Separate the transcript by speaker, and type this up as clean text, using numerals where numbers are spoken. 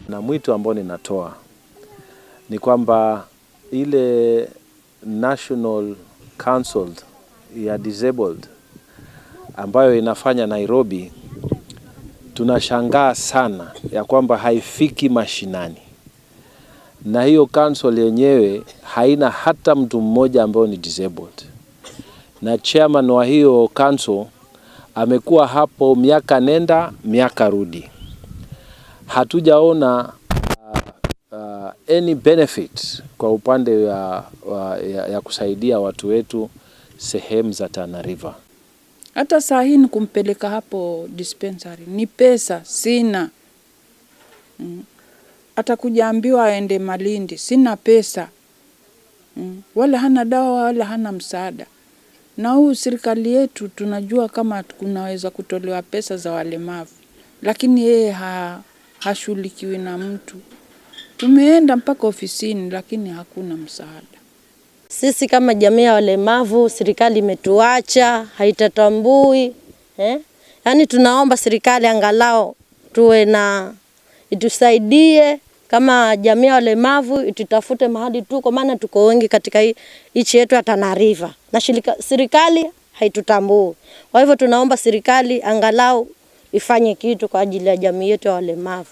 Speaker 1: Na mwito ambao ninatoa ni kwamba ile National Council ya Disabled ambayo inafanya Nairobi, tunashangaa sana ya kwamba haifiki mashinani, na hiyo council yenyewe haina hata mtu mmoja ambayo ni disabled, na chairman wa hiyo council amekuwa hapo miaka nenda miaka rudi, hatujaona any benefit kwa upande ya kusaidia watu wetu sehemu za Tana River.
Speaker 2: Hata saa hii ni kumpeleka hapo dispensary ni pesa sina. Hata kujaambiwa aende Malindi sina pesa. Wala hana dawa wala hana msaada. Na huu serikali yetu tunajua kama kunaweza kutolewa pesa za walemavu, lakini yeye hashughulikiwi na mtu. Tumeenda mpaka ofisini lakini hakuna msaada.
Speaker 3: Sisi kama jamii ya walemavu, serikali imetuacha, haitatambui. Yaani tunaomba serikali angalau tuwe na itusaidie kama jamii ya walemavu, itutafute mahali tuko, maana tuko wengi katika nchi yetu ya Tana River na serikali haitutambui. Kwa hivyo tunaomba serikali angalau ifanye kitu kwa ajili ya jamii yetu ya walemavu.